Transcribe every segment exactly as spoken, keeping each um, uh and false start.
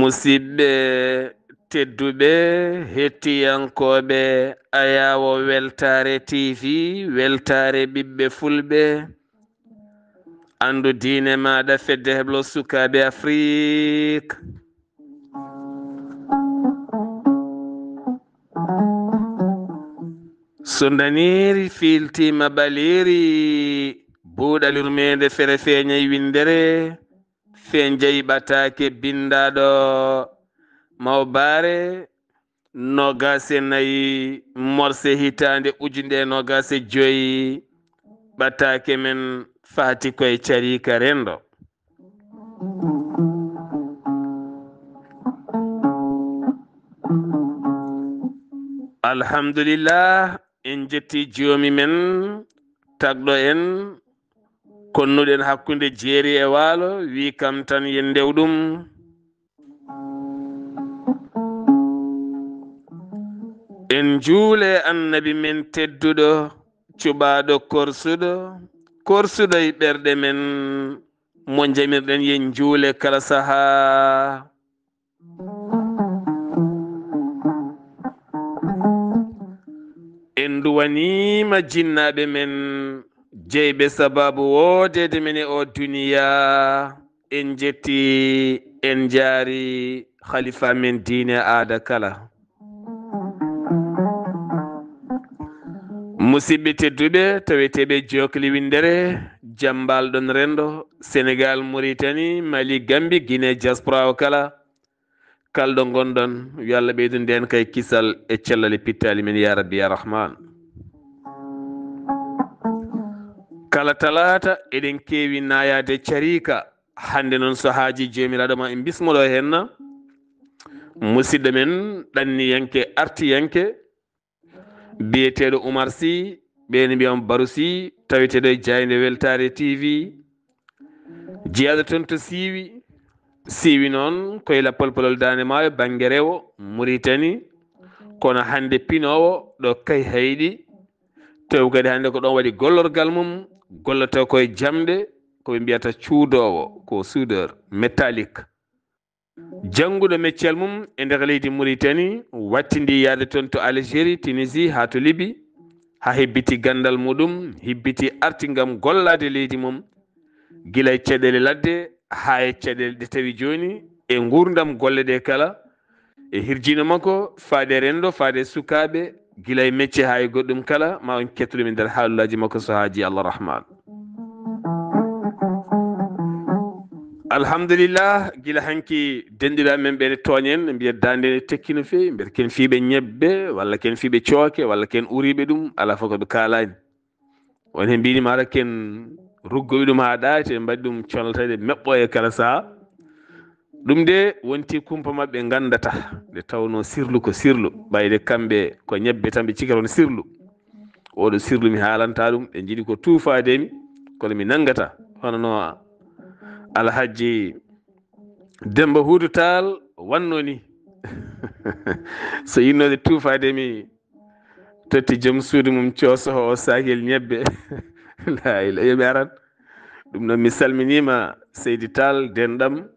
Musidɓe tedduɓe, hettiyankooɓe Ayaawo Weltaare T V, weltaare ɓiɓɓe fulɓe, anndu diine maaɗa, fedde heblo sukaaɓe Afrik. So ndaniiri fiiltiima ɓaleeri, buuɗal yurmeende fere feeñay winndere, fenjay ɓataake binndaaɗo Mawbaare, noogaas e nayi morse hitaande ujunere e noogaas e joy, ɓataake men faati koye cariika renndo. Alhamdulillah, en jetti joomi men, tagɗo en, konnuɗen hakkunde jeeri e waalo, wi kam tan yen ndew ɗum. En juule annabi men tedduɗo, cuɓaaɗo korsuɗo, korsuɗo e ɓerɗe men, mo jamirɗen yen juule kala sahaa. En duwaniima jinnaaɓe men, jeyɓe sabaabu woodeede men e oo duniyaa. En jetti, en jaari khalifa men diine aada kala. Musidɓe tedduɓe, taweteeɓe jookli winndere, jambalɗon renndo, Senegal, Mauritanie, Mali, Gambie, Guinée, diaspora o kala. Kalɗo ngonɗon, yo Allah ɓeydu ndeen kay kisal e cellal e pittaali men, ya Rabbi, ya Rahman. Kala talaata, eɗen keewi naayaade cariika. Hannde noon, so haajii Joomiraaɗo ma, en bismoɗo heen na musidɗo men, ɗanniyanke, artiyanke, biyeteeɗo Umar Sy, ɓe ne mbiyamo Baru Sy, taweteeɗo e jaaynde Weltaare T V, jeyaaɗo toon to Siiwi. Siiwi noon ko e lappol polol Daande Maayo, bannge rewo, Muritani. Kono hannde pinoowo ɗo Kayhayɗi, tawi kadi hannde ko ɗoon waɗi gollorgal mum, gollotoo ko e jamɗe, ko ɓe mbiyata cuudoowo, ko soudeur métallique. Jannguɗo meccel mum e nder leydi Muritani, wattindi yahde toon to Algérie, Tunisie, haa to Libi, haa hebbiti ganndal muɗum, hebbiti arti ngam gollaade leydi mum, gila e caɗeele ladde haa e caɗeele ɗe tawi jooni e nguurndam golle ɗe kala, e hirjino makko faade renndo, faade sukaaɓe, gila e mecce haa e goɗɗum kala, ma on kettu ɗum e nder haalulaaji makko so haajii Allah Rahman. Alhamdulillah, gila hanki denɗiraaɓe men ɓe ne tooñen, ne mbiya daande ne tekki no feewi, mbiyata ken fiiɓe ñebbe, walla ken fiiɓe cooke, walla ken uriiɓe ɗum, alaa fof ko ɓe kaalaani. Won heen mbiini maata ken ruggowi ɗum haa ɗaati, en mbaɗi ɗum conal tawi ɗe meɓɓo e kala sahaa. Ɗum de wonti kumpa maɓɓe, nganndata nde tawnoo sirlu ko sirlu, ɓayde kamɓe ko ñebbe tan ɓe cikata hono sirlu. Oɗo sirlu mi haalanta ɗum, ɓe njiɗi ko tuufaade mi, kono mi nanngata. Hono no Alhaji Demba Huudu Taal wannoo ni. So innoode tuufaade mi, totti joom suudu mum cooso o saakiyel ñebbe. Laa ila, yo mi aran. Ɗum noon mi salminiima Seydi Taal denɗam,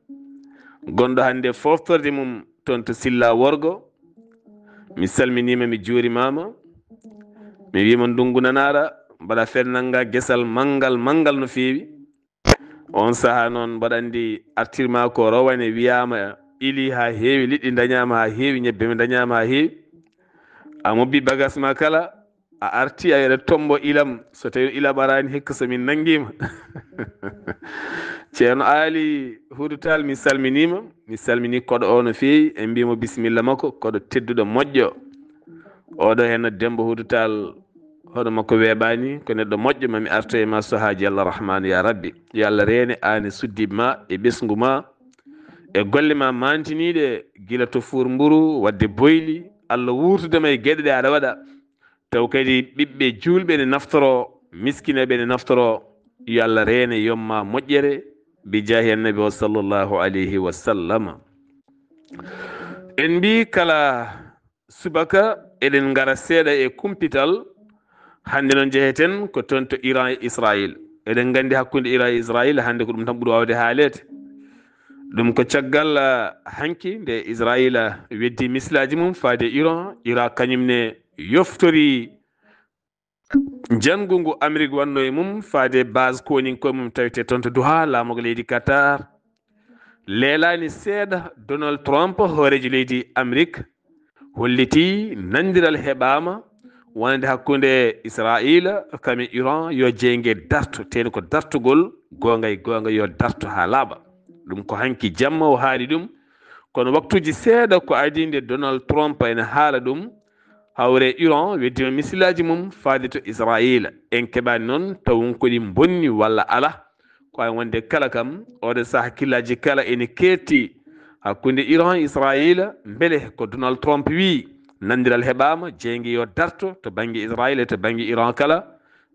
gonɗo hannde foftorde mum toon to Silla Worgo. Mi salminiima, mi juurimaama. Mi wiima ndungu nanaara, mbaɗa feere nannga gesal manngal, manngal no feewi. On sahaa noon, mbaɗa anndi artirma ko rowane, wiyaama ili haa heewi, liɗɗi ndañaama haa heewi, ñebbe mi ndañaama haa heewi. A mobbi bagas ma kala, a arti a wiɗa tombo ilam, so tawi ilam araani hikka so min nanngiima. Ceerno Aali Huudu Taal, mi salminiima, mi salmini koɗo o no feewi, en mbiimo bisimilla makko, koɗo tedduɗo moƴƴo. Oɗo heen Demba Huudu Taal, hono makko weeɓaani, ko neɗɗo moƴƴo, mami arto e ma so haaji Allah Rahmaanu ya Rabbi. Yo Allah reene aane suddiiɓe ma e ɓesngu ma e golle ma maantiniiɗe gila to fuur mburu, waɗde boyli, Allah wuurtude ma e geɗe ɗe aɗa waɗa. Taw kadi ɓiɓɓe juulɓe ne naftoro, miskineeɓe ne naftoro. Yo Allah reene yomma moƴƴere bi jaahi annabi o sallallahu alayhi wa sallam. En mbi kala subaka eɗen ngara seeɗa e kumpital. Hannde noon njeheten ko toon to Iran e Israil. Eɗen nganndi hakkunde Iran e Israil hannde ko ɗum tan ɓuri waawde haaleede. Ɗum ko caggal, ah, hanki nde Israila weddi misilaaji mum faade Iran. Iran kañum ne yoftori njanngu ngu Amérique wanno e mum faade base koninkoye mum tawete toon to Doha, laamorgo leydi Qatar. Leelaani seeɗa, Donald Trump, hooreejo leydi Amérique, holliti nanndiral heɓaama wonande hakkunde Israila kam e Iran, yo jeynge darto, teni ko dartugol goonga e goonga, yo darto haa laaɓa. Ɗum ko hanki jamma o haali ɗum, kono waktuuji seeɗa ko adii nde Donald Trump ene haala ɗum, hawre Iran weddima misilaaji mum faade to Israila. En keɓaani noon taw won ko ɗi mbonni walla alaa. Ko wawi wonde kala kam, oɗo saha hakkillaaji kala ene keetti hakkunde Iran e Israila. Mbele ko Donald Trump wii nanndiral heɓaama, jeynge yo darto to bannge Israila e to bannge Iran kala?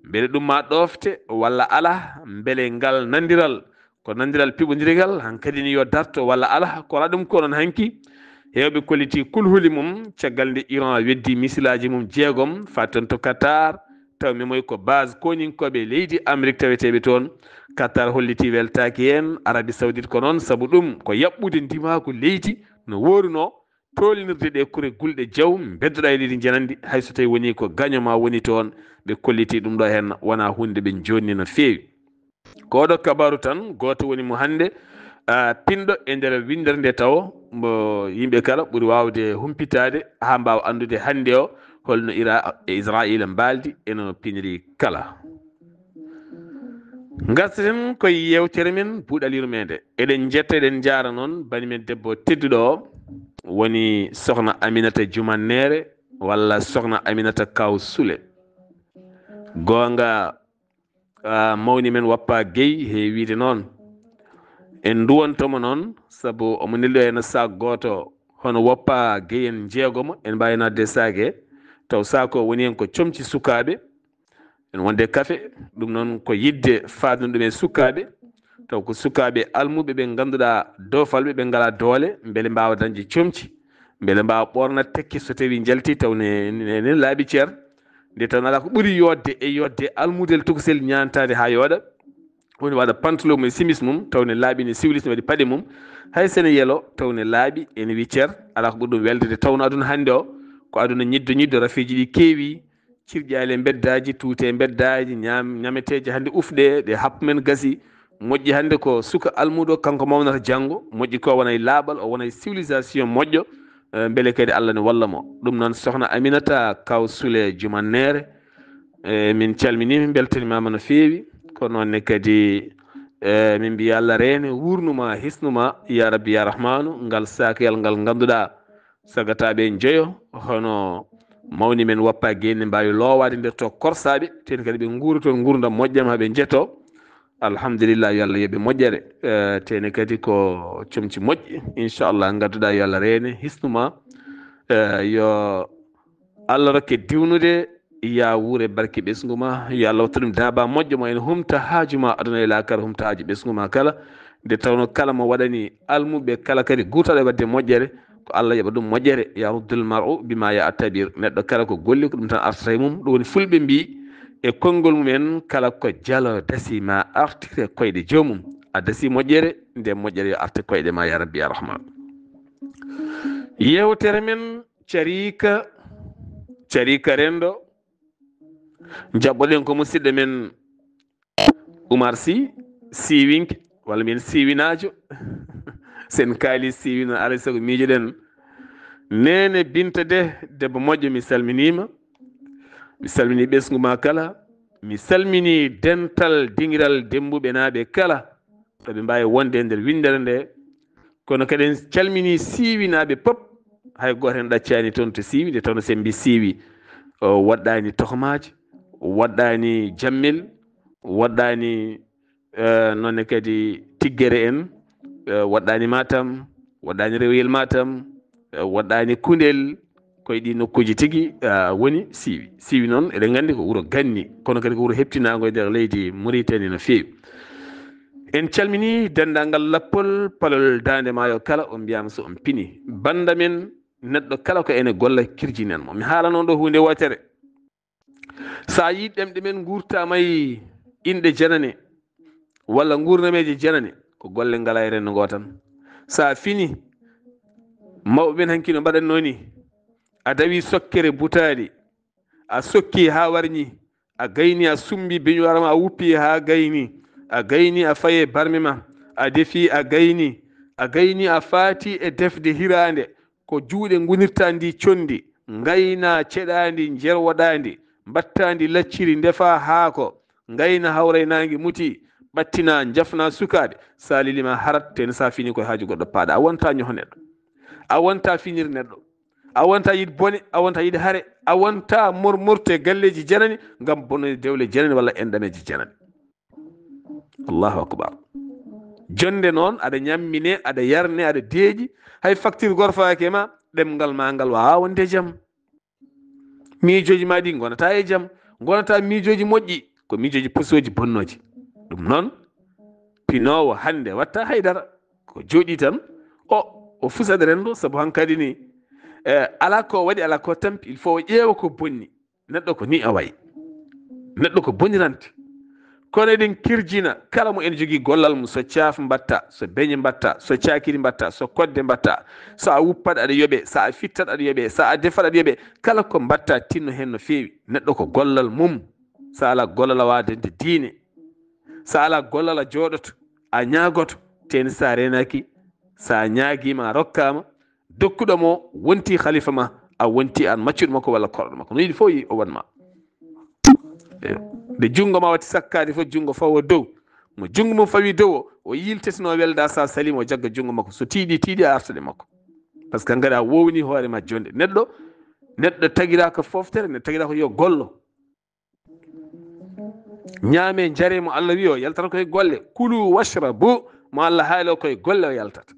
Mbele ɗum ma ɗofte walla alaa? Mbele ngal nanndiral ko nanndiral piɓondiral, hankadi ni yo darto walla alaa? Ko alaa ɗum ko noon hanki. Heewɓe kolliti kulhuli mum caggal nde Iran weddi misilaaji mum jeegom faade toon to Qatar, taw memoy ko base koninkooɓe leydi Amérique taweteeɓe toon. Qatar holliti weltaaki heen, Arabie Saoudite ko noon, sabu ɗum ko yaɓɓude ndimaagu leydi no woorunoo, toolinirde ɗe kure gulɗe jaw, mbeddoɗaa e leydi njanandi, hay so tawi woni ko gaño ma woni toon. Ɓe kolliti ɗum ɗo heen, wonaa huunde ɓe jonni no feewi. Ko oɗo kabaru tan gooto woni mo hannde, ah, pinɗo e nder winndere nde tawo mbo yimɓe kala ɓuri waawde humpitaade haa mbaawa anndude hannde o holno Ira-, e Israila mbaaldi e no piniri kala. Ngartaten koye yeewtere men Buuɗal Yurmeende. Eɗen njetta, eɗen njaara noon bani men debbo tedduɗo o, woni Sokhna Aminata Jumanneere walla Sokhna Aminata Kaw Sule. Goonga, ah, mawni men Wappa Guèye heewiide noon. En nduwanto mo noon, sabu omo neldi o heen sac gooto hono Wappa Guèye en jeegomo, en mbaawi naatde sac he. Taw sac o woni heen ko comci sukaaɓe, en wonde kafe, ɗum noon ko yiɗde faadnude ɗum e sukaaɓe. Taw ko sukaaɓe almuɓe ɓe ngannduɗaa doofalɓe ɓe ngalaa doole, mbele mbaawa dañde comci, mbele mbaawa ɓoorna tekki so tawi njalti taw ne, ne, ne laaɓi cer. Nde taw alaa ko ɓuri yodde e yodde almudel tokosel ñaantaade haa yooɗa. Woni waɗa pantalon mum e simis mum, taw ne laaɓi, ne siwlis, ne waɗi paɗe mum. Hay so ne yelo, taw ne laaɓi, ene wi cer. Alaa ko ɓuri ɗum welde. Nde tawno aduna hannde o, ko aduna ñiddo ñiddo, rafeeji ɗi keewi, cirƴaali e mbeddaaji, tuute e mbeddaaji, ñaam-, ñameteeje hannde ufɗe, ɗe happu men gasi. Moƴƴi hannde ko suka almuudo, kanko mawnata janngo. Moƴƴi ko wona e laaɓal, o wona e civilisation moƴƴo. Eh, mbele kadi Allah ne walla mo. Ɗum noon, Sokhna Aminata Kaw Sule Jumanneere, eh, min calminii, min mbeltanimaama no feewi. Ko noon ne kadi, eh, min mbiya Allah reene, wuurnuma, hisnuma, ya Rabbi, ya Rahmaanu, ngal saakiyal ngal ngannduɗaa sagataaɓe njoyo, hono mawni men Wappa Guèye ne mbaawi loowaade nder to korsaaɓe, teni kadi ɓe nguura toon nguurndam moƴƴam haa ɓe njetto. Alhamdulillah, yo Allah yoɓe moƴƴere. Eh, teni kadi ko comci moƴƴi, inchallah, ngannduɗaa, yo Allah reene, hisnuma. Eh, yo Allah rokke diwnude, ya wuure barke ɓesngu ma, yo Allah wattu ɗum daaba moƴƴo mo ene humta haaju ma aduna e laakara, humta haaju ɓesngu ma kala. Nde tawno kala mo waɗani almuɓe kala kadi guurtaɗo e waɗde moƴƴere, ko Allah yoɓa ɗum moƴƴere. Ya ruddul mar'u bima ya atabir. Neɗɗo kala ko golli ko ɗum tan artata e mum. Ɗum woni fulɓe mbi e konngol mumen, kala ko jalo dasi ma artire koyɗe joomum. A dasi moƴƴere, nde moƴƴere yo arte koyɗe ma, ya Rabbi, ya Rahman. Yewtere men Carika, Carika Rendo. Jaɓɓoɗen ko musidɗo men Oumar Sy, Siwinke, walla mbiyen Siwinaajo. Sen kaali Siwino, alay sago miijoɗen. Neene Binta De, debbo moƴƴo, mi salminiima. Mi salminii ɓesngu ma kala. Mi salminii dental dingiral Dembuɓe naaɓe kala. Sabu ɓe mbaawi wonde e nder winndere nde. Kono kadi en calminii Siiwinaaɓe pop. Hay gooto heen ɗaccaani toon to Siiwi, nde tawno so en mbii Siiwi, o waɗɗaani tohmaaji, waɗɗaani Jammel, waɗɗaani, eh, noone kadi Tiggere en, eh, waɗɗaani Matam, waɗɗaani Rewoyel Matam, eh, waɗɗaani Kundel, koye ɗi nokkuuji tigi, ah, woni Siiwi. Siiwi noon, eɗen nganndi ko wuro ganni, kono kadi ko wuro heɓtinaango e nder leydi Mauritanie no feewi. En calminii denndaangal lappol palol Daande Maayo kala, on mbiyaama so on pinii. Bannda men, neɗɗo kala ko ene golla, kirjinen mo. Mi haalano ɗo huunde wootere. So a yii ɗemɗe men nguurtaama e inɗe janane, walla nguurnameeje janane, ko golle ngalaa e renndo ngoo tan. So a fini, mawɓe men hanki no mbaɗatnoo ni. A dawi sokkere butaali, a sokki haa warñi, a gayni, a sumbi beñuwaar ma, a wuppi haa gayni, a gayni, a fayi e barme ma, a defi, a gayni, a gayni, a faati e defde hiraande, ko juuɗe ngunirta ndi conndi, ngayna ceɗaandi, njerwoɗaandi, mbattaandi lacciri, ndefa haako, ngayna hawray naange muti, ɓattina, njafna sukaaɓe, sa lili ma harat, ten sa fini koye haaju goɗɗo paaɗa. A wonta ñoho neɗɗo. A wonta finir neɗɗo. A wonta yiɗ bone, a wonta yiɗ hare, a wonta mormorte galleeji janani ngam bonnude dewle janani walla enɗameeji janani. Allahu akbar. Jonde noon, aɗa ñammine, aɗa yarne, aɗa deeƴi, hay facture gorfaaki e ma, ɗemngal ma ngal waawaa wonde jam. Miijooji ma ɗi ngonata e jam, ngonata miijooji moƴƴi, ko miijooji posooji bonnooji. Ɗum noon, pinoowo hannde watta haydara, ko jooɗi tan, o, o fusat renndo, sabu hankadi ni, eh, alaa ko o waɗi, alaa ko tampi, il faut o ƴeewa ko bonni. Neɗɗo ko ni a wayi. Neɗɗo ko bonirante. Kono eɗen kirjina kala mo ene jogii gollal mum, so caaf mbatta, so beñe mbatta, so caakiri mbatta, so kodde mbatta, so a wuppat aɗa yoɓe, so a fittat aɗa yoɓe, so a defat aɗa yoɓe, kala ko mbatta tinno heen no feewi. Neɗɗo ko gollal mum. So alaa gollal a waawaa dañde diine. So alaa gollal a jooɗoto, a ñaagoto, teni so a reenaaki, so a ñaagiima a rokkaama, dokkuɗo mo wonti khalifa ma, a wonti aan maccuɗo makko walla korɗo makko. No yiɗi fof o wan ma. Eyo. Nde junngo ma watti sakkaade fof, junngo fawo dow. Mo junngo mum fawi dow o, o yilteteno welda, sa salima o jagga junngo makko. So tiiɗi, tiiɗi a artat e makko. Par ce que hankadi a wowni hoore ma jonde. Neɗɗo, neɗɗo tagira ko foftere, neɗɗo tagira ko yo gollo. Ñaame, njare, mo Allah wi o yaltata koye golle. Kulu washrabu, mo Allah haali o koye golle o yaltata.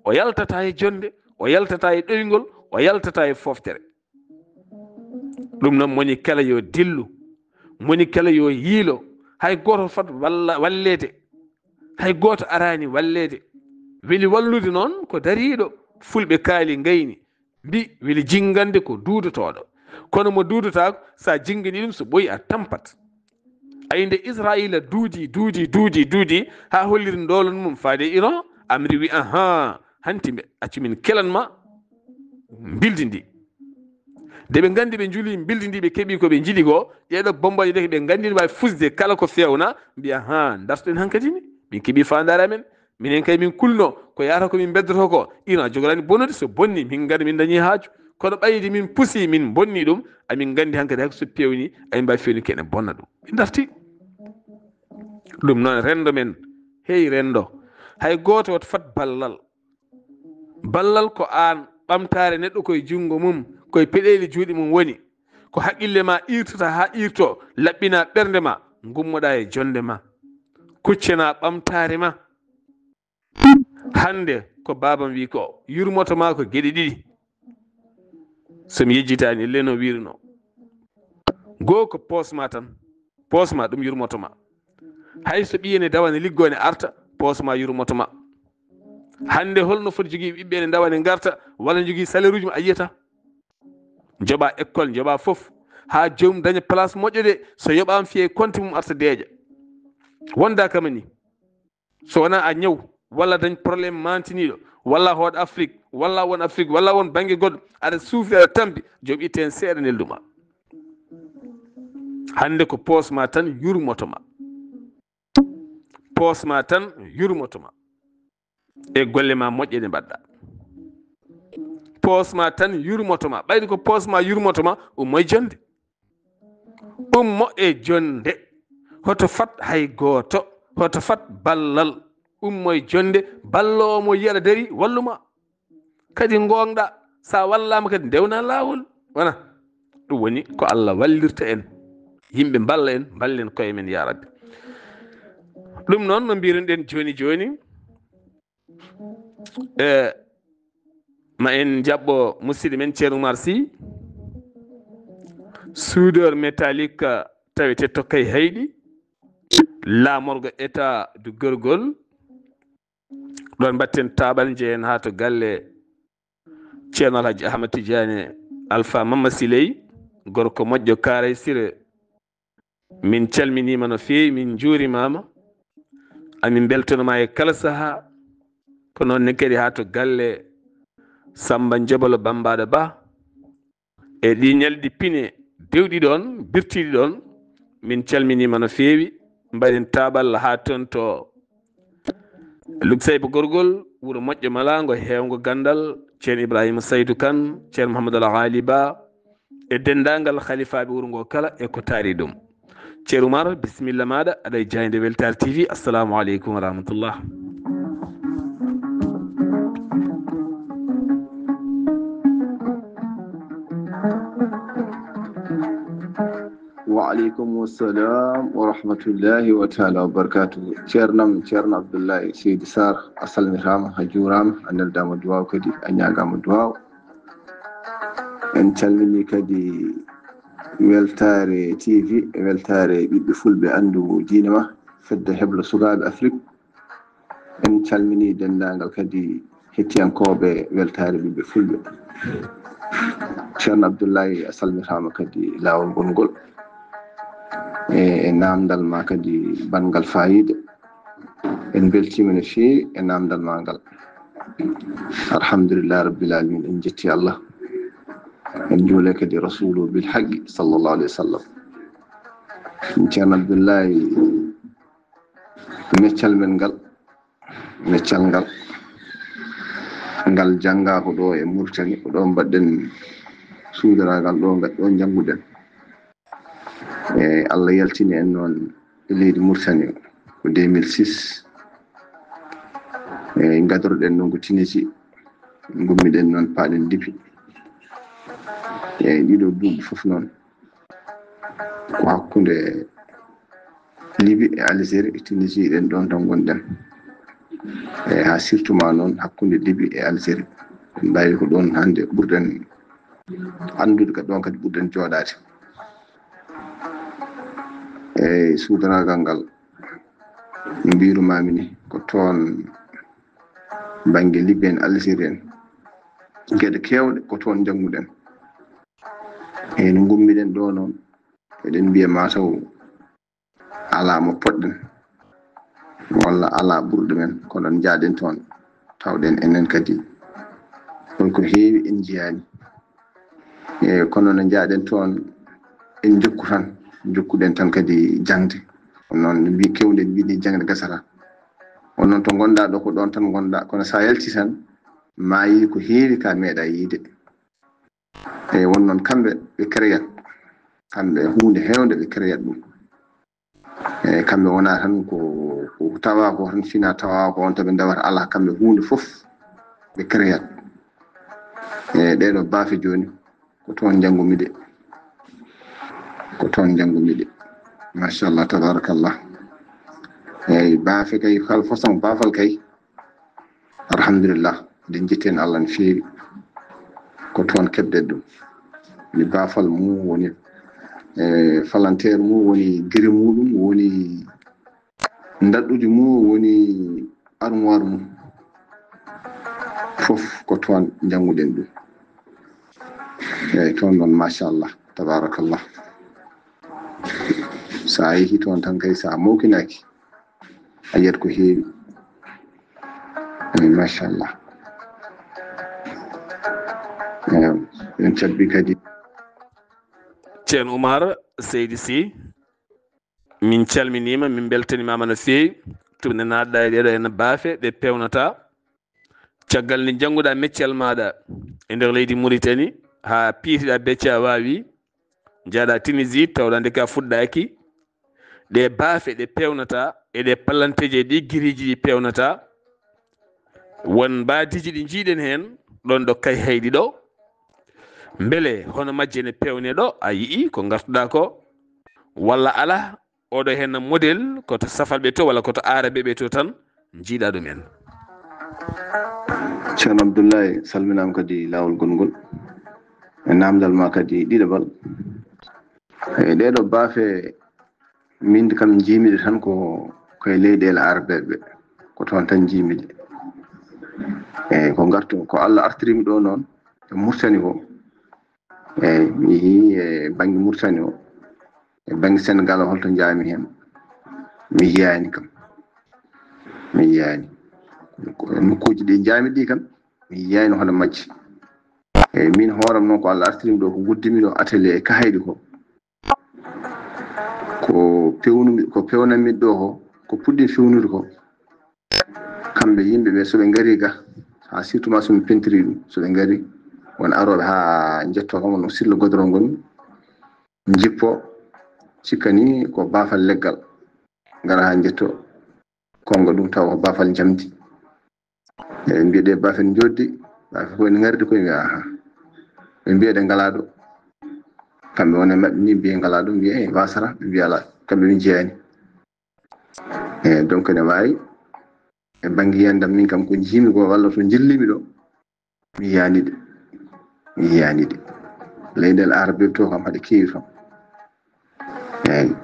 O yaltata e jonde, o yaltata e ɗoyngol, o yaltata e foftere. Ɗum noon, moni kala yo dillu, moni kala yo yiilo, hay gooto fat walla, walleede, hay gooto araani walleede. Weli wallude noon ko dariiɗo, fulɓe kaali ngayni, mbi weli jinngande ko duudotooɗo. Kono mo duudotaako, so a jinngini ɗum, so ɓooyi a tampat. Ayi, nde Israayiila duudi, duudi, duudi, duudi, haa holliri ndoolon mum faade e Iran, Amri wi, ahan, hanti mbe, accu min kelan ma mbildi ndi. Nde ɓe nganndi ɓe njuli mbildi ndi, ɓe keɓi ko ɓe njiɗi ko, ɗeeɗo bombaji ɗe ɓe nganndi no mbaawi fusde kala ko feewna, mbi, ahan, dartoɗen hankadi ni. Min keɓi faandaare amen. Minen kay min kulno, ko yahata ko min beddoto ko, Iran jogoraani bonnude, so bonni, min ngara min dañi haaju. Kono ɓayde min pusi, min bonni ɗum, amin nganndi hankadi hay so pewni, amin mbaawi fewni ko enen bonna ɗum. Min darti. Ɗum noon renndo men, hey renndo, hay gooto woto fat ballal. Ballal ko aan, ɓamtaare neɗɗo koye junngo mum, koye peɗeeli juuɗe mum woni. Ko haqqille ma iirtata haa iirto, laɓɓina ɓernde ma, ngummoɗa e jonde ma. Kuccana ɓamtaare ma. Hannde ko baabam wi ko, yurmoto ma ko geɗe ɗiɗi. So mi yejjitaani, le no wiruno. Goo ko poos ma tan. Poos ma ɗum yurmoto ma. Hay so ɓiye ne dawa ne liggo ne arta, poos ma yurmoto ma. Hannde holno foti jogii ɓiɓɓe ne dawa ne ngarta, walla jogii salaire uji mum a yiyata? Joɓa école, joɓa fof. Haa joom daña place moƴƴo de, so yoɓaama fiye compte mum arta deeƴa. Wonda kama ni. So wonaa a ñaw, walla dañ problème mantiniiɗo, walla hood Afrique, walla won Afrique, walla won bannge goɗɗo, aɗa suufi, aɗa tampi, joom itte heen seeɗa, neldu ma. Hannde ko poos ma tan yurmoto ma. Poos ma tan yurmoto ma. E golle ma moƴƴe ɗe mbaɗɗa. Poos ma tan yurmoto ma. Ɓayde ko poos ma yurmoto ma, ummo e jonde. Ummo e jonde. Hoto fat hay gooto. Hoto fat ballal. Ummo e jonde. Balloowo mo yiya aɗa dari, wallu ma. Kadi ngoongɗa. Sa wallaama kadi, ndewna laawol. Wona? Ɗum woni ko Allah wallirta en. Yimɓe mballa en, mballen koye men, ya Rabbi. Ɗum noon, no mbiruɗen jooni jooni, e ma en njaɓɓo musidɗo men Ceerno Oumar Sy, soudeur métallique, tawete to Kayhayɗi, laamorgo état du Gorgol. Ɗon mbatten taaɓal, njehen haa to galle Ceerno Alhaji Ahmad Tidiane Alpha Mama Siley, gorko moƴƴo Kaaray Sire. Min calminiima no feewi, min njuurimaama. Amin mbeltanomaa e kala sahaa. Ko noon ne kadi haa to galle Samba Jobolo Bambaɗo Ba. E ɗi ñalɗi pine dewɗi ɗoon, birtiiɗi ɗoon, min calminiima no feewi. Mbaɗen taaɓal haa toon to Luksayba Gorgol, wuro moƴƴo malaango, heewngo ganndal, Ceerno Ibrahima Saydu Kan, Ceerno Mouhamadou Al Haali Ba, e denndaangal halifaaɓe wuro ngo kala e ko taari ɗum. Ceerno Oumar, bisimilla maaɗa, aɗa e jaaynde Weltaare T V. Assalamu aleykum wa rahmatullah. Wa aleykum salam wa rahmatullahi wa taala wa barakatuh. Ceernam, Ceerno Abdoulaye Seydi Sarr, a salmitaama, a juuraama, a neldaama duwaaw kadi, a ñaagaama duwaaw. En calmini kadi Weltaare T V, Weltaare ɓiɓɓe Fulɓe, anndu diine ma, fedde heblo sukaaɓe Afrik. En calmini denndaangal kadi hettiyankooɓe Weltaare ɓiɓɓe Fulɓe. Ceerno Abdoulaye, a salmitaama kadi laawol ngol ngol. E, e naamndal ma kadi banngal faayiida. En mbeltiima no feewi e naamndal ma ngal. Alhamdulillah Rabbil Alamin, en njetti Allah. En njuule kadi Rasulu bil haqqi sallallahu alayhi wa sallam. Ceerno Abdoulaye, meccal men ngal, meccal ngal, ngal janngaako ɗo e Mauritanie, ko ɗo mbaɗɗen suudaraagal ɗo, ngal ɗo njannguɗen. E, Allah yaltini en noon e leydi Mauritanie ko deux mille six. E, ngadoroɗen noon ko Tunisie, ngummiɗen noon paaɗen Libi. E, ɗiɗo duuɓi fof noon ko hakkunde Libi e Algérie e Tunisie, ɗen ɗoon tan ngonɗen. E, haa surtout ma noon hakkunde Libi e Algérie. En mbaawi ko ɗoon hannde ɓurɗen anndude, ko ɗoon kadi ɓurɗen jooɗaade. Eeyi, suudaraagal ngal, no mbiirumaami ni, ko toon bannge Libi en, Algérie en, geɗe keewɗe ko toon njannguɗen. Eeyi, no ngummiɗen ɗo noon, eɗen mbiya maa taw alaa mo poɗɗen, walla alaa ɓurɗo men, kono njaaɗen toon, tawɗen enen kadi, won ko heewi en njiyaani. E, kono no njaaɗen toon, en njokku tan, njokkuɗen tan kadi jaŋde. Kono noon, no mbi-, keewɗen mbiɗi jaŋde gasata. Won noon to ngonɗaa ɗo, ko ɗoon tan ngonɗaa, kono so a yalti tan, maayi ko heewi ka meeɗaa yiide. E, won noon kamɓe ɓe créat, kamɓe huunde heewnde ɓe créat ɗum. E, kamɓe wonaa tan ko, ko tawa ko tan fina tawa ko on to ɓe ndewata, alaa, kamɓe huunde fof ɓe créat. E, ɗeɗo baafe jooni ko toon njanngumi ɗe, ko toon njanngumi ɗe. Machallah, tabarakallah. Eeyi, baafe kay, kala façon baafal kay, alhamdulillah, eɗen njetti heen Allah no feewi. Ko toon keɓɗen ɗum. Woni baafal mum, woni, e, falanteer mum, woni giri muɗum, woni ndaɗɗudi mum, woni armoire mum. Fof ko toon njannguɗen ɗum. Eeyi, toon noon, machallah, tabarakallah. So a yehii toon tan kay, so a mawkinaaki, a yiyat ko heewi. Eeyi, machallah. Eeyi, en cabbi kadi. Ceerno Oumar Seydi Sy, min calminiima, min mbeltanimaama no feewi. Tun nde naatɗaa e ɗeɗo en baafe ɗe peewnata. Caggal nde njannguɗaa meccal maaɗa e nder leydi Mauritanie, haa piitiɗaa becce a waawi, njaaɗaa Tunisie, tawɗaa nde ka fuɗɗaaki, ɗe baafe ɗe peewnata e ɗe palanteeje ɗi giriiji ɗi peewnata, won mbaadiiji ɗi njiiɗen heen ɗoon ɗo Kayhayɗi ɗo. Mbele hono majje ne peewne ɗo, a yi'i ko ngartuɗaa ko? walla alaa? Oɗo heen model ko to safalɓe to walla ko to aarabeɓe to tan njiiɗa ɗum en? Ceerno Abdullahi, salminaama kadi laawol gongol. E naamndal ma kadi ɗiɗaɓal. E ɗeeɗo baafe, min kam njiimiɗe tan ko koye leyɗeele aarabeɓe, ko toon tan njiimiɗe. E ko ngartu, ko Allah artirimi ɗo noon e Murtani ko. E mi yii e bannge Murtani o, e bannge Senegal o, holto njaami heen? Mi yiyaani kam. Mi yiyaani. Nokkuuji ɗi njaami ɗi kam, mi yiyaani hono majji. E min hooram noon ko Allah artirimi ɗo, ko guddimi ɗo atelier e kahayɗi ko. Ko pewnumi, ko pewnanmi ɗo ko, ko puɗɗi fewnude ko. Kamɓe yimɓe ɓe, so ɓe ngari ga, haa surtout ma so mi pentiri ɗum, so ɓe ngari, won arooɓe haa njetto kam, no silla godorol ngol, njippo, cikka ni ko baafal leggal, ngara haa njetto, konnga ɗum tawa ko baafal njamdi. E ɓe mbiya ɗe baafe njoddi, baafe ko ene ngardi ko, ɓe mbiya aha. Ɓe mbiya ɗe ngalaa ɗo. Kamɓe won e maɓɓe ni mbiya ngalaa ɗo, mbiya e wasara, ɓe mbiya alaa. Kamɓe ɓe njiyaani. E donc ene waawi e bannge yiyandam min kam ko njiimi ko walla to njillimi ɗo, mi yiyaani ɗe. Mi yiyaani ɗe. Leyɗeele aarabeɓe to kam haɗe keewi kam. Eeyi.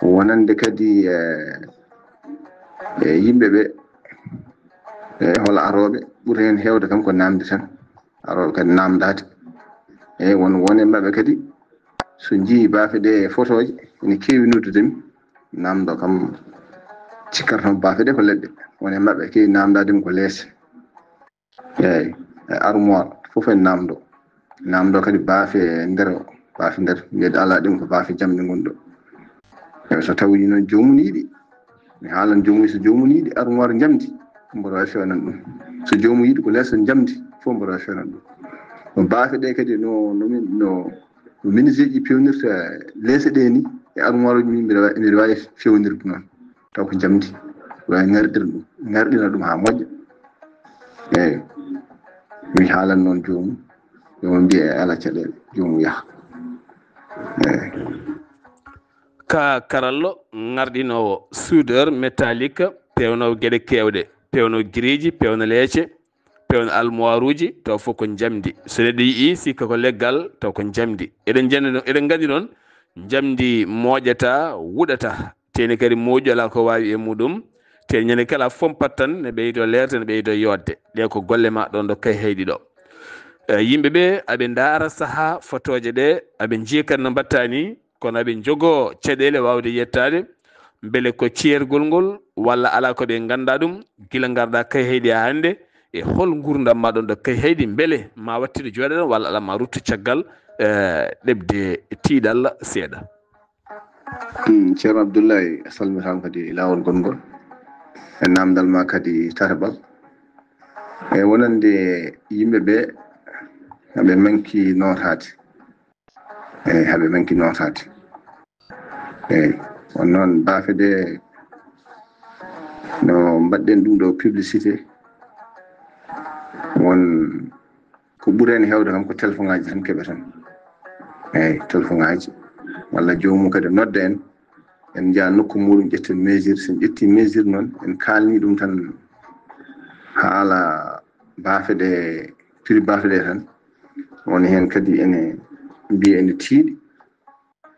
Wonande kadi e, e yimɓe ɓe, e hola arooɓe, ɓuri heen heewde kam ko naamde tan. Arooɓe kadi naamndaade. Eeyi, won, won e maɓɓe kadi, so njii baafe ɗe e fotooje, ene keewi noddude mi, naamndoo kam, cikkata tan baafe ɗe ko leɗɗe. Won e maɓɓe keewi naamndaade mi ko leese. Eeyi, e armoire fof en naamndoo. Naamndoo kadi baafe nder, baafe nder, wiyde alaa ɗum ko baafe jamɗe ngon ɗo. Eeyi, so tawii noon joomum yiɗi, mi haalan joomum, so joomum yiɗi armoire njamdi, mboɗo waawi fewnan ɗum. So joomum yiɗi ko leeso njamdi, fof mboɗo waawi fewnan ɗum. No baafe ɗe kadi, no, no min, no, no menuisier ji pewnirta leese ɗe ni, e armoire uji min, mbiɗa wa-, mbiɗa waawi fewnirde noon. Taw ko njamdi, waawi ngarɗir ɗum, ngarɗina ɗum haa moƴƴa. Eeyi, mi haalan noon joomum, joomum mbiya e alaa caɗeele, joomum yaha. Eeyi. Ka karallo ngarɗinoowo, soudeur métallique, pewnoowo geɗe keewɗe, pewnoowo giriiji, pewnoowo leece, pewnoowo almuwaaruuji, taw fof ko njamdi. So neɗɗo yii sikka ko leggal, taw ko njamdi. Eɗen njandi noon, eɗen nganndi noon, njamdi mooƴata, wuɗata. Teeni kadi mooƴu alaa ko waawi e muɗum. Teeni ñande kala fompat tan ne ɓeydo leerde, ne ɓeydo yooɗde. Ɗe ko golle ma ɗoon ɗo kay heyɗi ɗo. E, yimɓe ɓe aɓe ndaara sahaa fotooje ɗe, aɓe njiya kadi no mbaɗta ni, kono aɓe njogoo caɗeele waawde yettaade, mbele ko ceergol ngol walla alaa ko ɓe nganndaa ɗum, gila ngarɗaa kay heyɗi haa hannde, e hol nguurndam ma ɗoon ɗo kay heyɗi, mbele ma wattiɗo jooɗaɗo walla alaa ma ruttu caggal, e, ɗeɓde tiiɗalla seeɗa. Hmm, Ceerno Abdullahi, a salmitaama kadi e laawol gongol. E naamndal ma kadi tataɓal. E wonande yimɓe ɓe, haɓe manki nootaade. E haɓe manki nootaade. Eeyi, won noon baafe ɗe no mbaɗɗen ɗum ɗo publicité. Won ko ɓuri heen heewde kam ko telefoŋaaji tan keɓeten. Eeyi, telefoŋaaji. Walla joomum kadi nodda en. En njaha nokku muuɗum, ƴetten mesure. So en ƴettii mesure noon, en kaalni ɗum tan haala baafe ɗe, prix baafe ɗe tan. Won heen kadi ene mbiya ene tiiɗi.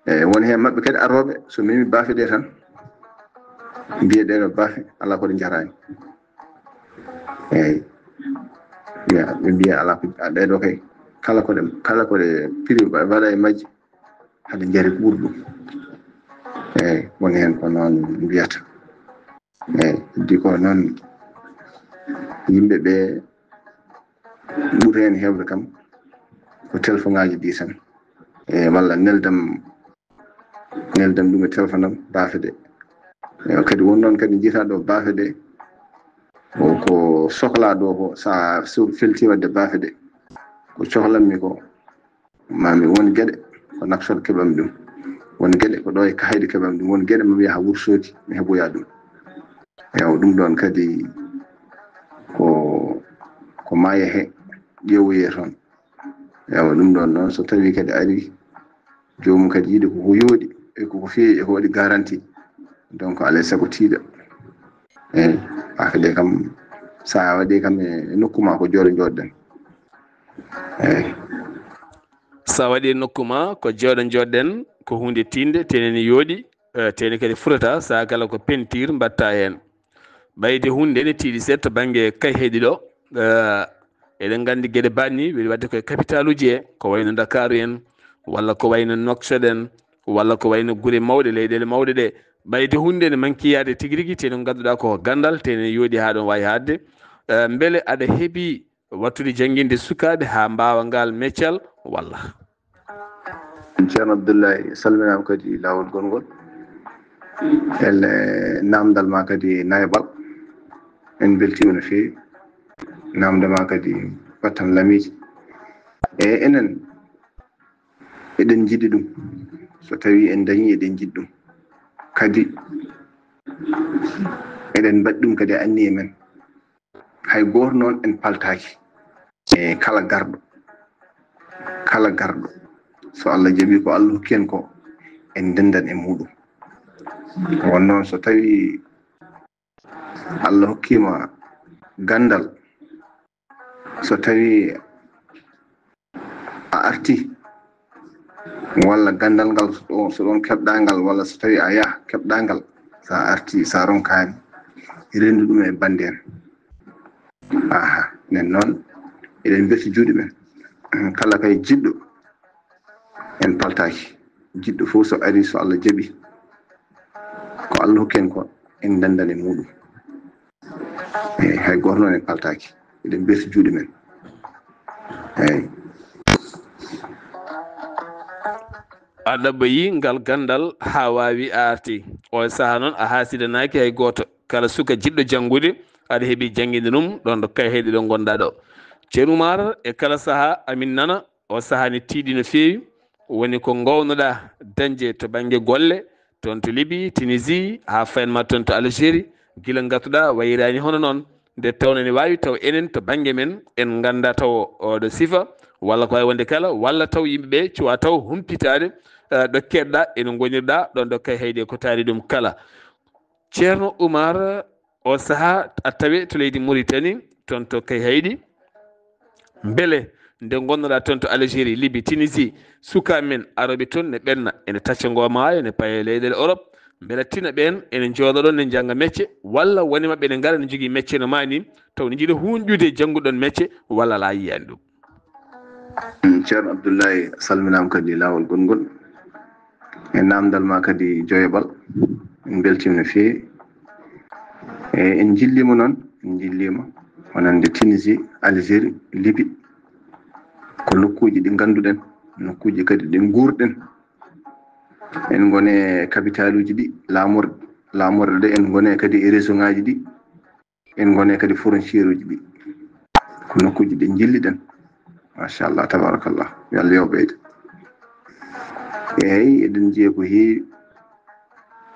Eeyi, won heen maɓɓe kadi arooɓe, so memi baafe ɗe tan, mbiya ɗee ɗoo baafe, alaa ko ɗe njaraani. Eeyi. Mbiya, ɓe mbiya alaa ko, a, ɗee ɗoo kay, kala ko ɗe, kala ko ɗe prix mbaɗa e majje, haɗe njari ko ɓuri ɗum. Eeyi, won heen ko noon mbiyata. Eeyi, heddi ko noon yimɓe ɓe ɓuri heen heewde kam ko telefoŋaaji ɗi tan. Eeyi, walla neldam, neldam ɗum e telefoŋ am, baafe ɗe. Eeyi, kadi won noon kadi njiyata ɗo baafe ɗe, ko, ko sohlaa ɗo ko, so a so felti waɗde baafe ɗe, ko cohlammi ko, ma mi won geɗe ko Nouakchott keɓammi ɗum, won geɗe ko ɗo e Kahayɗi keɓammi ɗum, won geɗe ma mi yaha Wuro Soodi mi heɓoya ɗum. Eeyi, ɗum ɗoon kadi ko, ko ma yahe ƴeewoye toon. Eeyi, ɗum ɗoon noon so tawii kadi ari joomum kadi yiɗi ko, ko yooɗi, e ko feewi e ko waɗi garanti. Donc alay sago tiiɗa. Eyi, affaire ɗe kam, so a waɗi kam e nokku ma, ko jooɗo jooɗɗen. Eyi. So a waɗi e nokku ma, ko jooɗo jooɗɗen, ko huunde tiinde, tene ne yooɗi, eh, tene kadi furata, saha kala ko peinture mbatta heen. Ɓayde huunde ne tiiɗi seeɗa to bannge kay heyɗi ɗo, eh, eɗen nganndi geɗe baɗni, weɗi waɗde koye capitaluji he, ko wayno Ndakaaru en, walla ko wayno Nouakchott en, walla ko wayno gure mawɗe, leyɗeele mawɗe ɗe. Ɓayde huunde ne manki yaade tigi rigi, tene ngannduɗaa ko ganndal, tene yooɗi haa ɗon waawi haaɗde. Eh, mbele aɗa heɓi wattude jannginde sukaaɓe haa mbaawa ngaal meccal walla? Ceerno Abdullahi, salminaama kadi laawol gongol. Ele naamndal ma kadi naybal. En mbeltiima no feewi. Naamnde ma kadi wattan lamiiji. E enen, eɗen njiɗi ɗum. So tawii en dañii, eɗen njiɗi ɗum. Kadi, eɗen mbaɗi ɗum kadi e anniye men. Hay gooto noon en paltaaki. E kala garɗo, kala garɗo, so Allah jaɓi ko Allah hokki en ko, en ndendan e muɗum. Won noon, so tawi Allah hokkima gandal, so tawi a arti, walla gandal ngal, so ɗon, so ɗon keɓɗa ngal, walla so tawi a yaha keɓɗa ngal, sa arti, sa ronkani, rendu ɗum e bande en. Aha, nen noon, eɗen mbelti juuɗe men. Kala kay jiɗɗo, en paltaki. Jiɗɗo fof, so ari, so Allah jaɓi, ko Allah hokki en ko, en ndendan e muɗum. Eyi, hay gooto noon en paltaki. Eɗen mbelti juuɗe men. Eyi. A ɗaɓɓoyi ngal gandal haa waawi a arti. Oon sahaa noon, a haasidanaaki hay gooto. Kala suka jiɗɗo janngude, aɗa heɓi jannginde ɗum ɗoon ɗo kay heyɗi ɗo ngonɗaa ɗo. Ceerno Umar, e kala sahaa amin nana, oo sahaa ne tiiɗi no feewi. Woni ko ngoownoɗaa dañde to bannge golle, toon to Libi, Tunisie, haa fayanma toon to Algérie, gila ngatuɗaa wayraani hono noon, nde tawnoo ne waawi taw enen to bannge men en nganndaa taw ooɗo sifa, walla ko waawi wonde kala, walla taw yimɓe ɓe cuwaa taw humpitaade, eh, ɗo keedɗaa ene ngonirɗaa ɗoon ɗo kay heyɗi ko taari ɗum kala. Ceerno Umar, oo sahaa a tawe to leydi Mauritanie, toon to kay heyɗi. Mbele nde ngonnoɗaa toon to Algérie, Libi, Tunisie, sukaaɓe men arooɓe toon ne ɓenna, ene tacca ngoo maayo, ne paye leyɗeele Europe, mbele tina ɓeen ene njooɗo ɗoon ne njannga mecce, walla woni maɓɓe ene ngara ne njogii mecce no maa ni, taw ne njiɗa huunƴude jannguɗon mecce, walla alaa yiyaani ɗum? Mm, Ceerno Abdullahi, salminaama kadi laawol gongol. E naamndal ma kadi joyabal, en mbeltiima no feewi. E en njilliima noon, en njilliima wonande Tunisie, Algérie, Libi. Ko nokkuuji ɗi ngannduɗen, nokkuuji kadi ɗi nguurɗen. En ngone capitaluuji ɗi, laamor-, laamorɗe ɗe, en ngone kadi e région ŋaaji ɗi. En ngone kadi frontière uji ɗi. Ko nokkuuji ɗi njilliɗen. Machallah, tabarakallah. Yo Allah yo ɓeyde. Eyi, eɗen njiya ko heewi.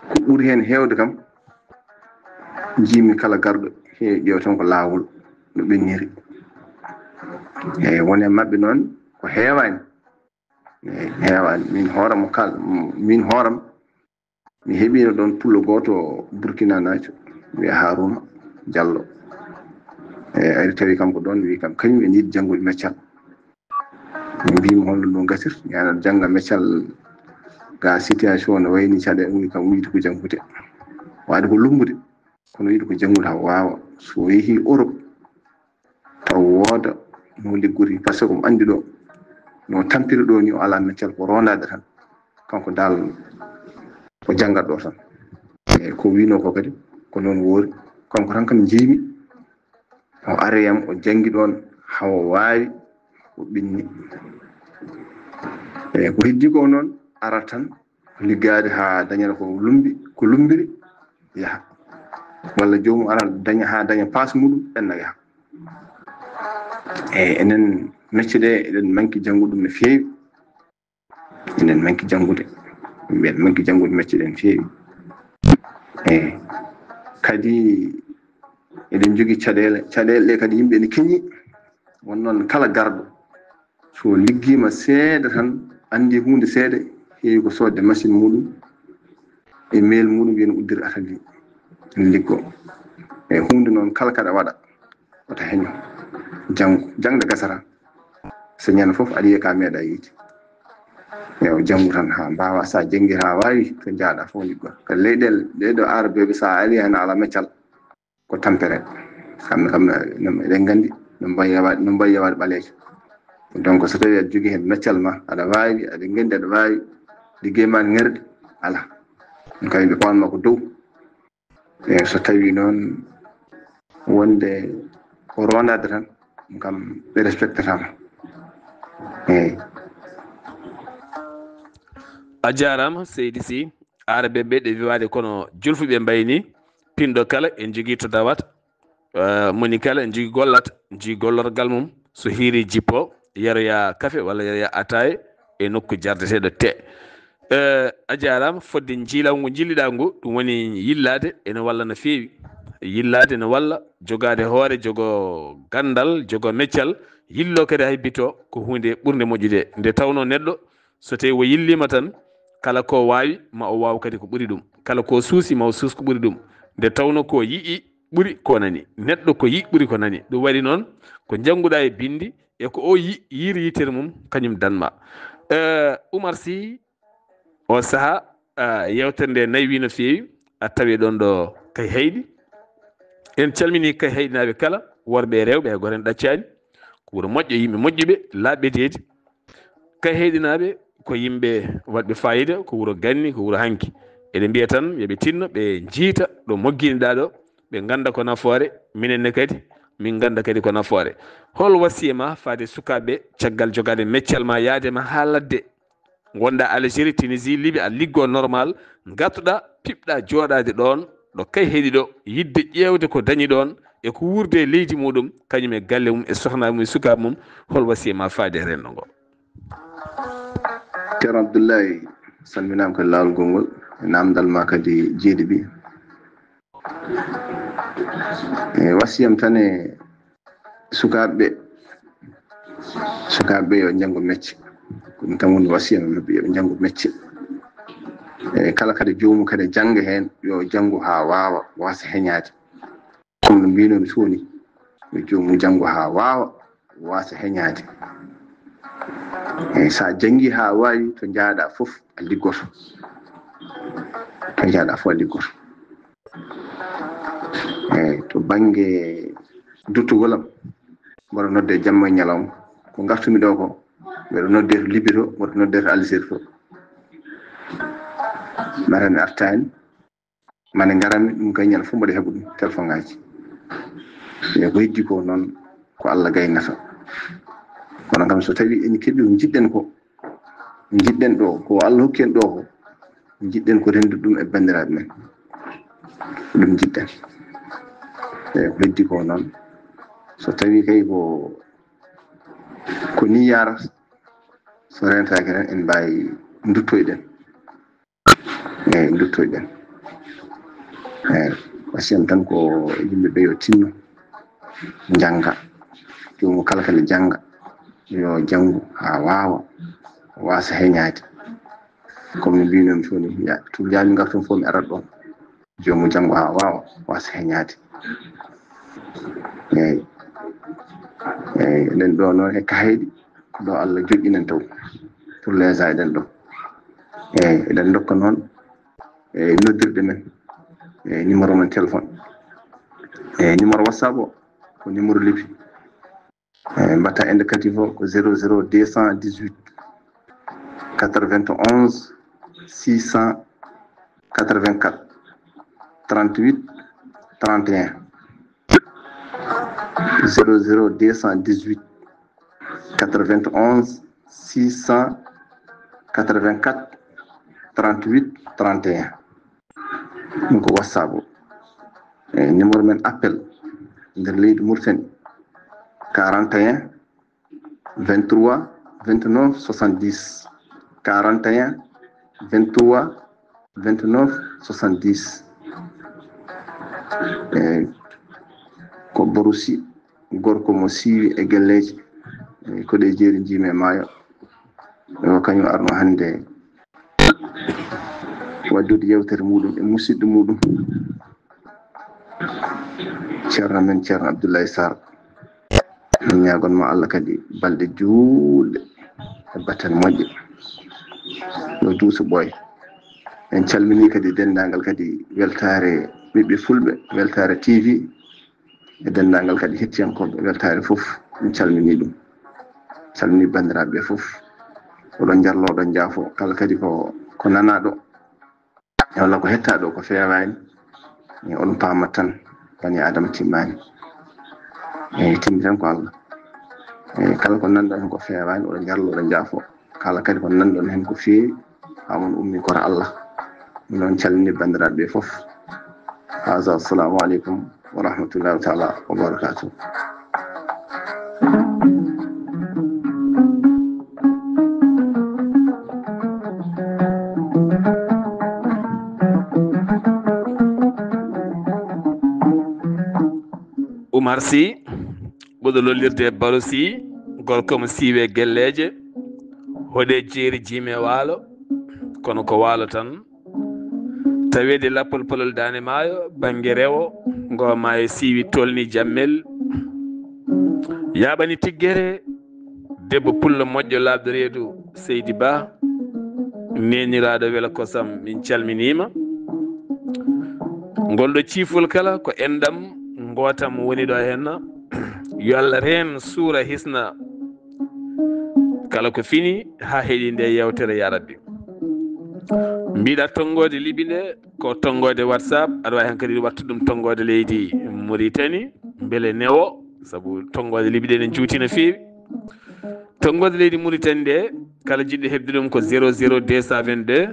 Ko ɓuri heen heewde kam, njiimi kala garɗo, heewi ƴeew tan ko laawol no ɓenniri. Eyi, won e maɓɓe noon ko heewaani. Eyi, heewaani. Min hooram kal-, min hooram, mi heɓiino ɗoon pullo gooto burkinanaajo, wiyee Haruna Jallo. Eyi, ari tawi kanko ɗoon, wi kam, kañum ene yiɗi janngude meccal. Min mbiimi, "Holno ɗum gasirta? Mi aɗa jannga meccal, ga situation no wayni caɗeele, woni kam yiɗi ko janngude. Waɗde ko lumbude, kono yiɗi ko janngude haa waawa. So yehi Europe, taw wooda no liggori, par ce que omo anndi ɗo, no tampiri ɗo ni, o alaa meccal, ko rondaade tan. Kanko daal, o janngat ɗo tan." Eyi, ko wiinoo ko kadi, ko noon woori. Kanko tan kam njiimi, o ari yam, o janngi ɗoon, haa o waawi, o ɓenni. Eyi, ko heddi ko noon, ara tan, liggaade haa daña ko lumbi, ko lumbiri, yaha. Walla joomum ara daña haa daña paas muɗum, ɓenna yaha. Eyi, enen mecce ɗe, eɗen manki janngude ɗum no feewi. Eɗen manki janngude. Yimɓe eɗen manki janngude mecce ɗe no feewi. Eyi, kadi eɗen njogii caɗeele. Caɗeele ɗe kadi yimɓe ene keñi. Won noon kala garɗo, so liggiima seeɗa tan, anndi huunde seeɗa, heewi ko soodde machine muɗum, e meel muɗum, yo en uddir atali, en liggo. E huunde noon, kala kaɗa waɗa, wota heño. Janngo, jaŋde gasata. So ñande fof aɗa yiya ka meeɗa yiide. Yo janngu tan haa mbaawa, so a janngi haa waawi, to njaaɗa fof liggo. Ka leyɗeele ɗee ɗo arabeeɓe, so a ari heen ala meccal, ko tampere. Kamɓe kam, no, no, eɗen nganndi, no mbayi yawaade, no mbayi yawaade ɓaleejo. Donc, so tawi aɗa jogii heen meccal ma, aɗa waawi, aɗa nganndi aɗa waawi, liggey ma ne ŋerɗi, alaa. Ɗum kadi ɓe pawanma ko dow. E so tawi noon wonde ko rondaade tan, ɗum kam ɓe respectata ma. Eeyi. A jaaraama, seydi Sy. Arabeeɓe ɓe wiyaade kono julfuɓe mbayi ni, pinɗo kala en jogii to dawata, eh, moni kala en jogii gollata, jogii gollorgal mum, so hiiri jippo, yaroya kafe walla yaroya ataaye e nokku jardeteeɗo te. Eh, a jaaraama, fodde njiilaw ngu njilliɗaa ngu, ɗum woni yillaade ene walla no feewi. Yillaade ene walla, jogaade hoore, jogo ganndal, jogo meccal, yillo kadi hay bito ko huunde ɓurnde moƴƴude. Nde tawnoo neɗɗo, so tawii o yilliima tan, kala ko waawi, ma o waaw kadi ko ɓuri ɗum. Kala ko suusi, ma o suus ko ɓuri ɗum. Nde tawnoo ko yi'i ɓuri ko nani. Neɗɗo ko yi'i ɓuri ko nani. Ɗum waɗi noon, ko njannguɗaa e binndi, e ko o yi-, yiiri yitere mum, kañum danma. Eh, Umar Sy, o sahaa, ah, yeewtere nde naywii no feewi, a tawi ɗoon ɗo Kay Heyɗi. En calminii Kay Heyɗinaaɓe kala, worɓe e rewɓe, hay gooto en ɗaccaani. Ko wuro moƴƴo, yimɓe moƴƴuɓe, laaɓɓeteeɗi. Kay Heyɗinaaɓe ko yimɓe waɗɓe faayiida, ko wuro ganni, ko wuro hanki. Eɗen mbiya tan, yo ɓe tinno, ɓe njiyta ɗo mogginiɗaa ɗo, ɓe ngannda ko nafoore, minen ne kadi, min ngannda kadi ko nafoore. Hol wasiya ma faade sukaaɓe caggal jogaade meccal ma, yaade ma haa ladde? Ngonɗaa Algérie, Tunisie, Libye, a liggo normal, ngartuɗaa, piɓɗaa jooɗaade ɗoon, ɗo Kay Heyɗi ɗo, yiɗde ƴeewde ko dañi ɗoon, e ko wuurde e leydi muɗum, kañum e galle mum, e sohna mum, e sukaaɓe mum, hol wasiya ma faade e renndo ngo? Ceerno Abdullahi, salminaama kadi laawol gongol, e naamndal ma kadi jeeɗiɗi. E wasiyam tan e sukaaɓe ɓe, sukaaɓe ɓe yo njanngu mecce. Ko ɗum tan woni wasiyam e maɓɓe, yo ɓe njanngu mecce. E kala kadi joomum kadi jannga heen, yo janngu haa waawa, waasa heñaade. Kono no mbiynomi fof ni, yo joomum janngu haa waawa, waasa heñaade. Eyi, so a janngii haa waawi, to njahɗaa fof a liggoto. To njahɗaa fof a liggoto. Eyi, to bannge duttugol am, mboɗo nodde jamma e ñalawma. Ko ngartumi ɗo ko, mboɗo nodde to Libye to, mboɗo nodde to Algérie to. Mara mi artaani. Mane ngarami ɗum kay ñande fof mboɗo heɓa ɗum téléphone ngaji. E ko heddi ko noon ko Allah gaynata. Kono kam so tawi en keɓi ko jiɗɗen ko, jiɗɗen ɗo ko Allah hokki en ɗo ko, jiɗɗen ko rendude ɗum e banndiraaɓe men. Ɗum jiɗɗen. E ko heddi ko noon so tawi kay ko, ko ni yarata, so rentaaki tan en mbaawi nduttoyɗen. Eyi, nduttoyɗen. Eyi, wasiyam tan ko yimɓe ɓe yo tinno, njannga. Joomum kala kala jannga, yo janngu haa waawa, waasa heñaade. Comme no mbinomi fof ni, ya, to njaami ngartum fof mi arat ɗoon. Joomum janngu haa waawa, waasa heñaade. Eyi. Eyi, eɗen ɗo noon e Kay Heyɗi, ko ɗo Allah joƴƴinen taw. Pour les eɗen ɗo. Eyi, eɗen ndokka noon e noddirɗe men, e numéro men téléphone. E numéro WhatsApp o, ko numéro Libye. E mbatta indicatif o ko zéro zéro deux cent dix-huit quatre-vingt-onze six cent quatre-vingt-quatre trente-huit trente et un. Zéro zéro deux cent dix-huit quatre-vingt-onze six cent quatre-vingt-quatre trente-huit trente et un. Ɗum ko WhatsApp o. E numéro men appel nder leydi Mauritanie, quarante et un vingt-trois vingt-neuf soixante-dix, quarante et un vingt-trois vingt-neuf soixante-dix. E ko Borusi, gorko mo siiwi e galleeji, e ko ɗe jeeri njiimi e maayo. O kañum arno hannde waddude yewtere muɗum e musidɗo muɗum, Ceerno men Ceerno Abdoulaye Sarr. Min ñaagon ma Allah kadi balɗe juulɗe e batten moƴƴe. Yo duuso ɓooy. En calminii kadi denndaangal kadi weltaare ɓiɓɓe fulɓe, weltaare T V, e denndaangal kadi hettiyankooɓe weltaare fof. En calminii ɗum. Calminii banndiraaɓe ɓe fof. Oɗon njarlo, oɗon njaafo, kala kadi ko, ko nanaaɗo walla ko hettaaɗo ko feewaani, e on paamat tan, bani Aadama timmaani. E timmi tan ko Allah. E kala ko nanɗon heen ko feewaani, oɗon njarlo, oɗon njaafo. Kala kadi ko nanɗon heen ko feewi, haa mon ummi koto Allah. Min on calmini banndiraaɓe ɓe fof. Haza, assalamu aleykum wa rahmatullahi taala wa barakatuh. Umar Sy, ɓurɗo lollirde e Baro Sy, gorko mo siiwe Gelleeje, hoɗe jeeri jiime waalo, kono ko waalo tan. Taweede lappol palol Daande Maayo, bannge rewo, ngo maayo siiwi tolni jammel. Yaaɓani tiggere, debbo pullo moƴƴo laaɓɗo reedu, Seydi Ba, neeniraaɗo wela kosam, min calminiima. Ngol ɗo ciifol kala ko enɗam ngootam woni ɗo henna. Yo Allah reen suura hisna kala ko fini haa heɗi nde yewtere, ya Rabbi. Mbiɗa tonngoode Libi nde, ko tonngoode WhatsApp, aɗa waawi hankadi wattude ɗum tonngoode leydi Mauritanie, mbele newo, sabu tonngoode Libi ɗe ne juuti no feewi. Tonngoode leydi Mauritanie nde, kala jiɗɗo heɓde ɗum ko zéro zéro deux cent vingt-deux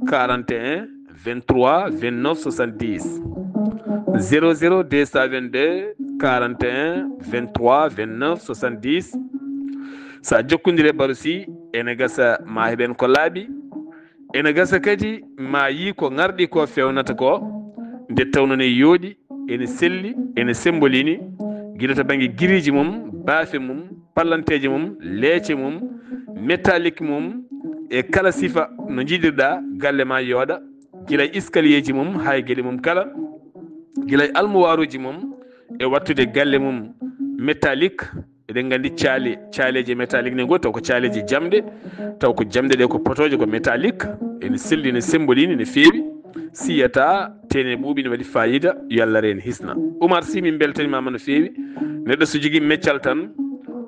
quarante et un vingt-trois vingt-neuf soixante-dix. Zéro zéro deux cent vingt-deux quarante et un vingt-trois vingt-neuf soixante-dix. So a jokkondire Baro Sy, ene gasa ma heɓen ko laaɓi. Ene gasa kadi ma yii ko ngarɗi ko fewnata ko, nde tawno ne yooɗi, ene selli, ene sembolini, gila to bannge giriji mum, baafe mum, pallanteeje mum, leece mum, métallique mum, e kala sifa no njiɗirɗa galle ma yooɗa, gila e escalierji mum haa e geɗe mum kala, gila e almuwaaruuji mum, e wattude galle mum métallique. Eɗen nganndi caali, caaleeje métallique ne ngoodi, taw ko caaleeje jamɗe, taw ko jamɗe ɗe ko potooje, ko métallique, ene selli, ene sembolini, ene feewi, siyata, tene ɓuuɓi, ne waɗi fayida, yo Allah reen hisna. Umar Sy, min mbeltaniima ma no feewi. Neɗɗo so jogii meccal tan,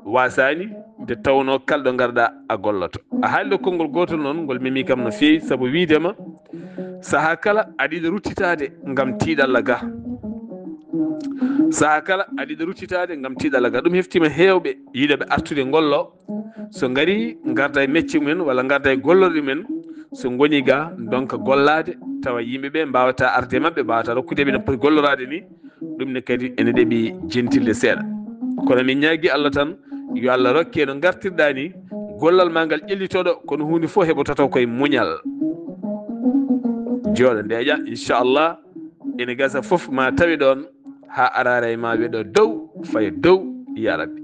wasaani, nde tawnoo kala ɗo ngarɗa a golloto. A haali ɗo konngol gootol noon, ngol memi kam no feewi, sabu wiidema, sahaa kala aɗa yiɗa ruttitaade ngam tiiɗalla ga. Sahaa kala aɗa yiɗa ruttitaade ngam tiiɗalla ga. Ɗum heftiima heewɓe yiɗooɓe artude ngollo. So ngari, ngarda e mecce mumen walla ngarda e gollorɗe mumen. So ngoni ga, ndonka gollaade, tawa yimɓe ɓe mbaawata arde maɓɓe, mbaawata rokkude ɓe no poti golloraade ni. Ɗum ne kadi ene ɗeɓi jentilde seeɗa. Kono min ñaagi Allah tan, yo Allah rokke no ngartirɗa ni, gollal ma ngal ƴellitoɗo, kono huunde fof heɓototo koye muñal. Jooɗo ndeeƴa, inchallah, ene gasa fof ma tawi ɗoon, haa araara e ma weɗo dow, faye dow, ya Rabbi.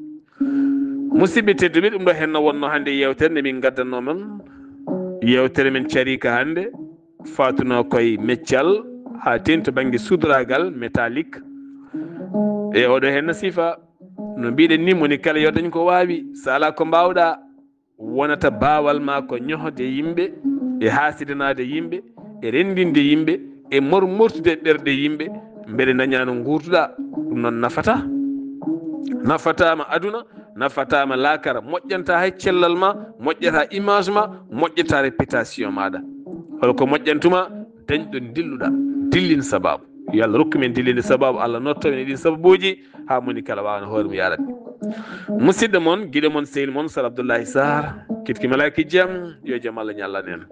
Musidɓe tedduɓe, ɗum ɗo henno wonno hannde yewtere nde min ngaddanno mon. Yewtere men carika hannde, faatuno koye meccal, haa teeŋti to bannge sudragal métallique. E oɗo henna sifa, no mbiɗen ni, moni kala yo dañ ko waawi, so alaa ko mbaawɗa, wonata baawal ma ko ñohde yimɓe, e haasidanaade yimɓe, e renndinde yimɓe, e mormortude ɓerɗe yimɓe, mbeɗe daña no nguurduɗa, ɗum noon nafata. Nafataama aduna, nafataama laakara, moƴƴanta hay cellal ma, moƴƴata image ma, moƴƴata réputation maɗa. Holko moƴƴantuma? Dañ ɗo dilluɗa, dillin sababu. Yo Allah rokku men dillinde sababu, Allah notto en e ɗin sababuji, haa moni kala waawna hoore mum, ya Rabbi. Musidɗo mon, giɗo mon, sehil mon, Sar Abdullahi Sar, kiɗki malaaki jam, yo jam Allah ñallan en.